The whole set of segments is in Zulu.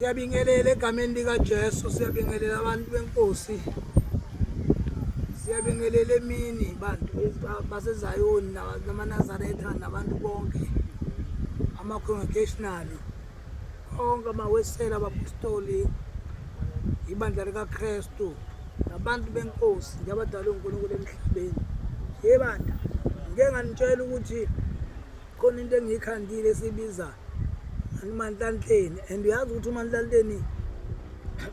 Siyabingelela egameni likaJesu, siyabingelela abantu benkosi. Siyabingelela emini bantu baseZayoni namaNazaretha nabantu bonke ama-congregational onke amawesela abapostoli ibandla likaKristu nabantu benkosi nje abadalwe uNkulunkulu emhlabeni. Yebandla, ngike nganitshela ukuthi khona into engiyikhandile esibiza uManhlanhleni and uyazi ukuthi uManhlanhleni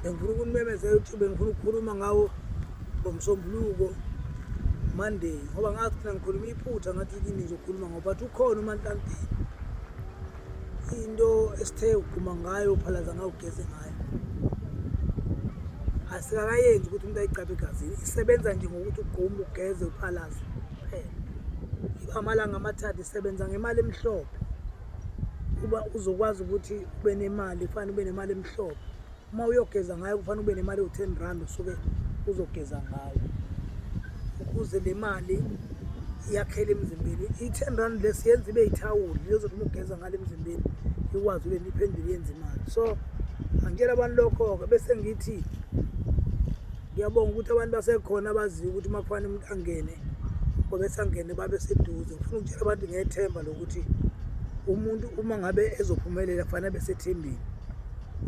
bengifuna ukunimemezela ukuthi bengifuna ukukhuluma ngawo ngomsombuluko Monday ngoba ngathi mina ngikhuluma iphutha ngathi kini ngizokhuluma ngoba but ukhona uManhlanhleni into esithe uguma ngayo uphalaza ngayo ugeze ngayo asikakayenzi ukuthi umuntu ayigcabhe egazini isebenza nje ngokuthi ugume ugeze uphalaze kuphela iba amalanga amathathu isebenza ngemali emhlophe uba uzokwazi ukuthi ube nemali kufanele ube nemali emhlophe uma uyogeza ngayo kufanele ube nemali ewu-10 rand usuke uzogeza ngayo ukuze le mali iyakhela emzimbeni i-10 rand lesi yenza ibe yithawuli lezothi uma ugeza ngale emzimbeni ikwazi ube iphendule yenze imali so angitshela abantu lokho-ke bese ngithi Ngiyabonga ukuthi abantu basekhona abaziyo ukuthi uma kufanele umuntu angene ngoba esangene babe seduze. Ngifuna ukutshela abantu ngethemba lokuthi umuntu uma ngabe ezophumelela kufanele abe sethembeni.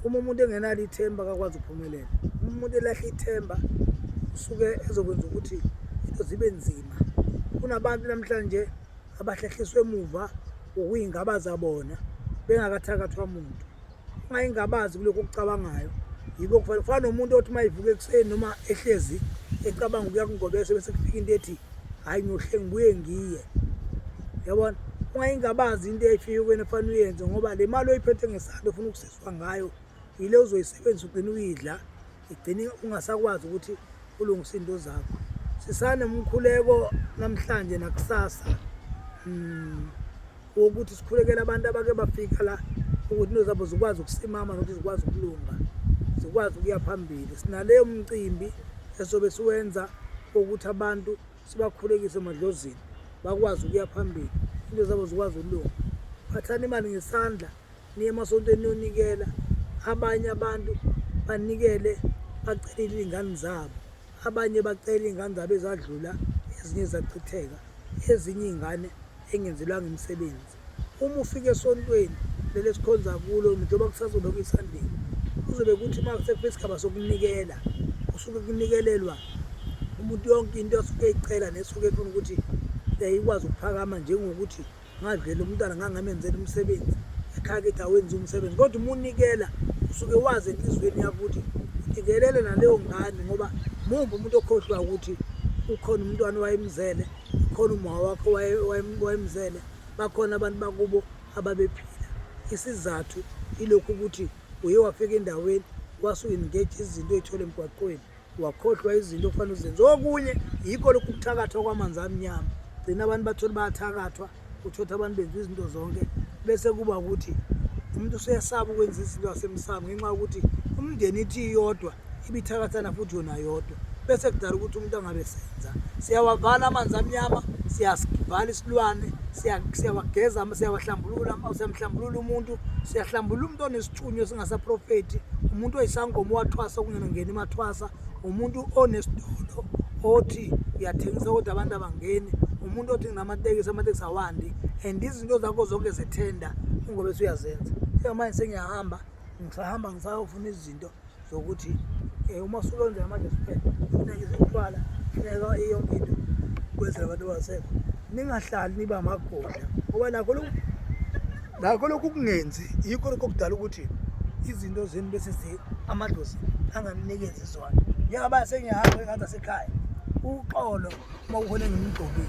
Uma umuntu engenalo ithemba akakwazi ukuphumelela. Uma umuntu elahla ithemba usuke ezokwenza ukuthi into zibe nzima. Kunabantu namhlanje abahlehliswe emuva ngokuyingabaza bona bengakathakathwa muntu. Ungayingabazi kulokhu okucabangayo. Yiko kufanele kufana nomuntu othi uma evuka ekuseni noma ehlezi ecabanga ukuya kungobese bese kufika into ethi hhayi ngiyohle ngibuye ngiye. Yabona? Ungayingabazi into eyayifike kuwena efanele uyenze ngoba le mali oyiphethe ngesandla ofuna ukusizwa ngayo yile uzoyisebenzisa ugcine uyidla igcine ungasakwazi ukuthi ulungise into zakho. Sisanomkhuleko namhlanje nakusasa. Wokuthi sikhulekele abantu abake bafika la ukuthi into zabo zikwazi ukusimama nokuthi zikwazi ukulunga zikwazi ukuya phambili sinaleyo mcimbi esobe siwenza wokuthi abantu sibakhulekise emadlozini bakwazi ukuya phambili into zabo zikwazi ukulunga phathani imali ngesandla niye emasontweni niyonikela abanye abantu banikele bacelile iy'ngane zabo abanye bacela iy'ngane zabo ezadlula ezinye zachitheka ezinye iy'ngane engenzelwanga imisebenzi. Uma ufika esontweni leli esikhonza kulo njengoba kusazobe kuyiSunday, kuzobe kuthi uma sekufika isigaba sokunikela, kusuke kunikelelwa umuntu yonke into asuke eyicela nesuke efuna ukuthi ikwazi ukuphakama njengokuthi ngadlela umntwana ngangamenzela umsebenzi ekhaya kithi awenzi umsebenzi kodwa uma unikela usuke wazi enhliziyweni yakho ukuthi unikelele naleyo ngane ngoba mumbi umuntu okhohlwa ukuthi ukhona umntwana owayemzele khona umama wakho wayemzele bakhona abantu bakubo ababephila isizathu ilokhu ukuthi uye wafika endaweni wasu-engage izinto ey'thole emgwaqweni wakhohlwa izinto okufanele uzenze okunye yikho lokhu kuthakathwa kwamanzi amnyama gcina abantu bathole bayathakathwa uthotha abantu benza izinto zonke bese kuba ukuthi umuntu usuyesaba ukwenza izinto zasemsamo ngenxa yokuthi umndeni ithi iyodwa ibithakathana futhi yona yodwa bese kudala ukuthi umuntu angabe senza siyawavala amanzi amnyama siyasivala isilwane siyawageza siyawahlambulula siyamhlambulula umuntu siyahlambulula umuntu onesithunywa esingasaprofethi umuntu oyisangoma owathwasa okungenangeni emathwasa umuntu onesitolo othi uyathengisa kodwa abantu abangeni umuntu othi nginamatekisi amatekisi awandi and izinto zakho zonke zethenda ungobe usuyazenza njengamanje sengiyahamba ngisahamba ngisayofuna izinto zokuthi um uma usuke wenzela manje siphela funeka isithwala funeka yonke into kwenzela abantu abasekho ningahlali niba amagodla ngoba nakho lokhu nakho lokhu kungenzi yikho lokho okudala ukuthi izinto zenu bese amadlozi anganinikezi zona njengoba sengiyahamba engathi asekhaya uxolo uma kukhona engimgcobile.